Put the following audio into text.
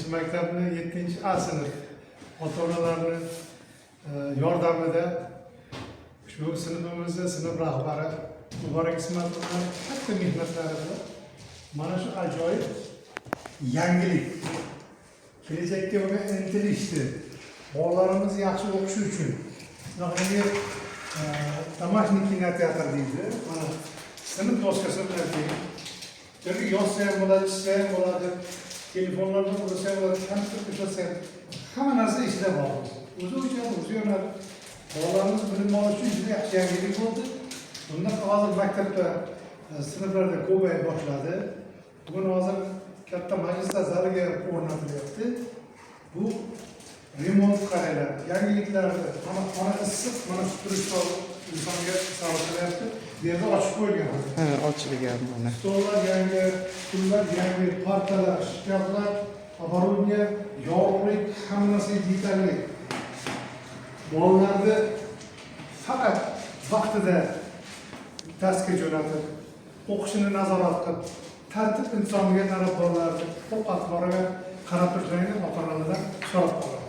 7-maktabni 7 A sinf ota onalarni yordamida shu sinfimizni sinf rahbari Muborak Ismatovna katta mehnatlari bilan mana shu ajoyib yangilik, kelajakka bo'lgan intilishni, bolalarimiz yaxshi o'qishi uchun shunaqangi домашний kinoteatr deydi. Mana sinf doskasi bilan teng, yoki yozsa ham bo'ladi, chizsa ham bo'ladi, telefonlardan ursa ham bo'ladi, kompyuter ishlatsa ham, hamma narsa ichida bor. O'zi o'chadi, o'zi yonadi. Bolalarimiz bilim olish uchun juda yaxshi yangilik bo'ldi. Bundan hozir maktabda sinflarda ko'payib boshladi. Bugun hozir katta majlislar zaliga o'rnatilyapti. Bu remont, qaranglar, yangiliklarni. Mana xona issiq, mana shu turistlar insonga savr qilyapti. Bu yerda ochib qo'yilgan hozir. Ha, ochilgan mana. Stollar yangi, stullar yangi, partalar, shkaflar, оборудование, yorug'lik, hamma narsa yetarli. Bolalarni faqat vaqtida darsga jo'natib, o'qishini nazorat qilib, tartib intizomiga qarab bolalarni ovqat boriga qarab turishlaringni ota onalardan so'rab qoladi.